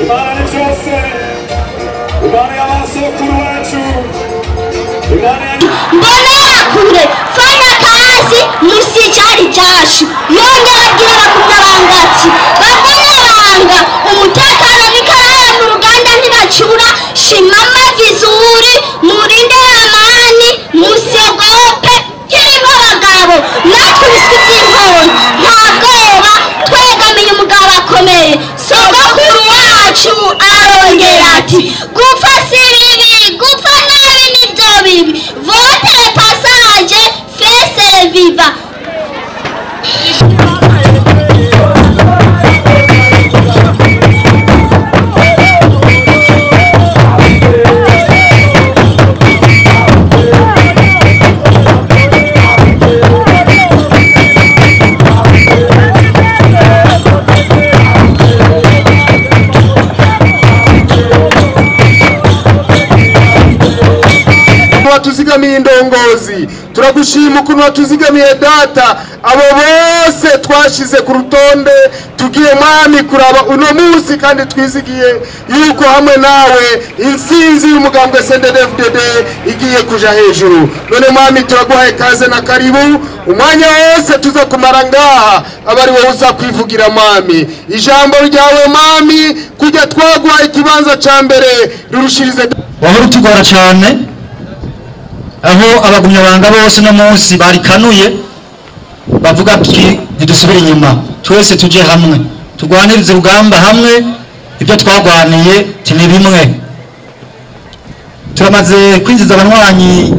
Imana ni byose, Imana y'abasokuru bacu, Imana ya Mbonerakure, fanya kazi, musijali jasho. Yongera abwira abagumyabanga ati: "Bagumyabanga, umutekano ni karara mu ruganda ntibacura. Simama vizuri, murinde amani, musiogope, kirimo abagabo natwe ibiswi by'inkono, nta bwoba, twegamiye umugabo akomeye sogokuru wacu." Arongera ati: "Gupfa si bibi, gupfa nabi nibyo bibi. Votre passage fait viva." Watuzigamiye indongozi, turagushima ukuntu watuzigamiye data. Abo bose twashize ku rutonde tugiye mwami kuraba uno munsi, kandi twizigiye yuko hamwe nawe intsinzi y'umugambwe CNDD-FDD igiye kuja hejuru. None mwami, turaguhaye kaze na karibu. Umwanya wose tuza kumara ngaha aba ari wowe uza kwivugira mwami. Ijambo ryawe mwami, kujya twaguha ikibanza ca mbere rurushirize. Wahora utugora cyane, aho abagumyabanga bose no munsi barikanuye bavuga ati: "Ntidusubire inyuma, twese tuje hamwe, turwanirize urugamba hamwe. Ibyo twagwaniye ni bimwe." Turamaze kwinjiza abanywanyi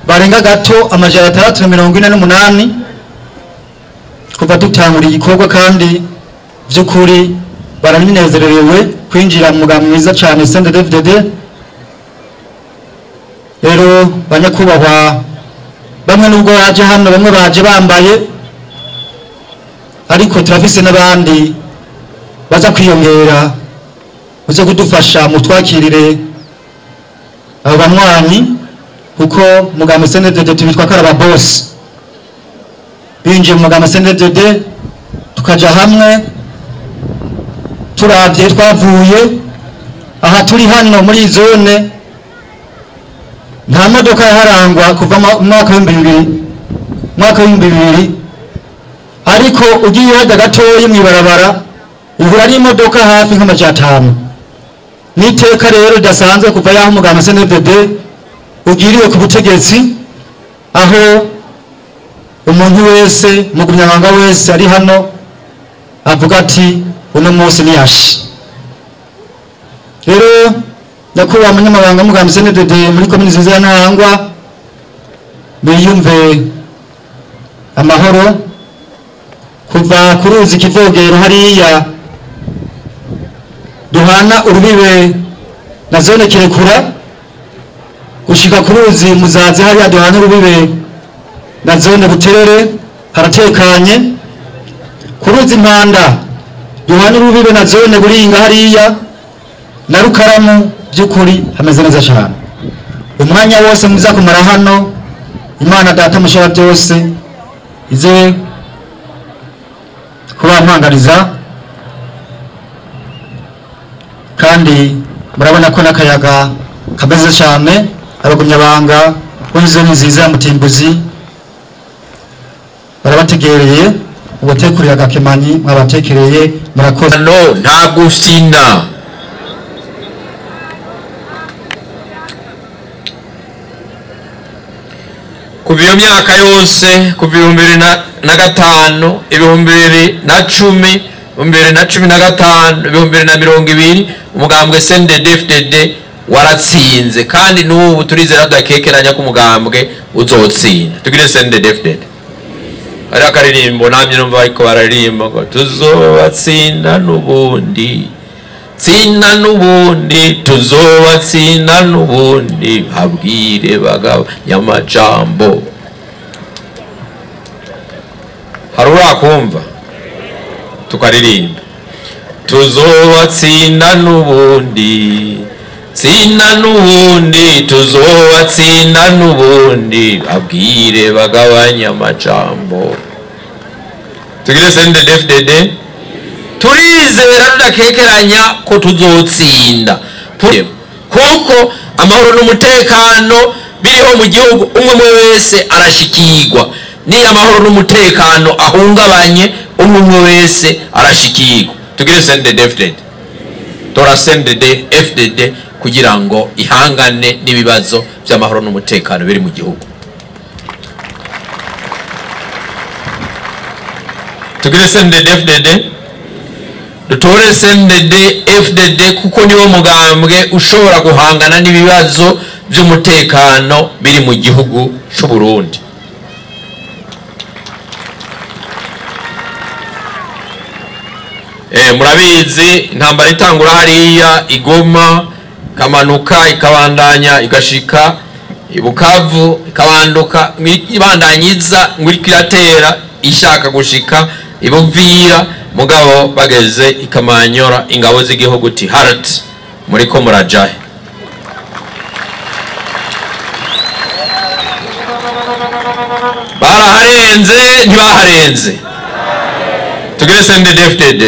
barenga gato 648 kuva dutangura igikorwa, kandi by'ukuri barabinezererewe kwinjira mu mugambi mwiza cyane CNDD-FDD. Rero banyakubahwa, bamwe nubwo baje hano, bamwe baje bambaye, ariko turafise n'abandi baza kwiyongera. Uze kudufasha mu twakirire abo banywanyi, kuko mugambi CNDD tubitwa ko ari ababosi binjiye mu mugambi CNDD, tukaja hamwe. Turavye twavuye aha turi hano muri zone, nta modoka yaharangwa kuva mu mwaka w'2000, mwaka w'2000, ariko ugiye hajya gatoya mw'ibarabara uhura n'imodoka hafi nk'500. N'iteka rero ridasanzwe kuva yaho umugambwe CNDD ugiriwe ku butegetsi, aho umuntu wese, umugumyabanga wese ari hano avuga ati: "Uno munsi ni yashi." Rero nyakubahwa munyamabanga w'umugambi CNDD muri komini nziza ya Ntahangwa, biyumve amahoro. Kuva ku ruzi Kivogero hariya duhana urubibe na zone Kirekura, gushika ku ruzi Muzazi hariya duhana urubibe na zone Buterere, haratekanye. Ku ruzi Mpanda duhana urubibe na zone Buringa hariya na Rukaramu, by'ukuri hameze neza cyane. Umwanya wose muza kumara hano, Imana Data mushobora byose ize kubampangariza, kandi murabona ko n'akayaga kameze cyane. Abagumyabanga bo zone nziza ya Mutimbuzi barabategereye, ubatekurira agakemanyi mwabatekereye. Murakoze. No nta gufyina. Kuva iyo myaka yose, kuva 2005, 2010, 2015, 2020, umugambwe CNDD-FDD waratsinze, kandi n'ubu turizera tudakekeranya ko umugambwe uzotsinda. Tugire CNDD-FDD. Hariho akaririmbo namye numva bariko bararirimba ngo: "Tuzobatsinda n'ubundi, tsinda n'ubundi, tuzobatsinda n'ubundi, babwire bagabanyamajambo." Hari urakumva tukaririmba: "Tuzobatsinda n'ubundi, tsinda n'ubundi, tuzobatsinda n'ubundi, babwire bagabanya amajambo." Tugire CNDD-FDD. Turizera tudakekeranya ko tuzotsinda, kuko amahoro n'umutekano biriho mu gihugu, umwe umwe wese arashikirwa. Niyo amahoro n'umutekano ahungabanye, umwe umwe wese arashikirwa. Tugire CNDD-FDD, tora CNDD-FDD kugira ngo ihangane n'ibibazo by'amahoro n'umutekano biri mu gihugu. Tugire CNDD-FDD, dutore CNDD-FDD kuko niwo mugambwe ushobora guhangana n'ibibazo by'umutekano biri mu gihugu cy'u Burundi. Murabizi intambara itangura hariya igoma ikamanuka ikabandanya igashika ibukavu ikabanduka ibandanyiza ngo iratera ishaka gushika ibuvira, mugabo bageze ikamanyora ingabo z'igihugu ti halt muriko murajahe. Baraharenze ntibaharenze. Tugire CNDD-FDD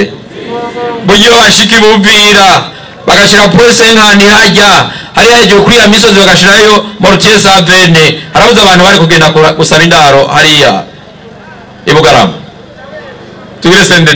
buryo bashika ibuvira bagashira polisi nkani hajya hariya hejuru kuri ya misozi bagashirayo mortier savene, harabuze abantu bari kugenda gusaba indaro hariya ibugarama. Tugire CNDD.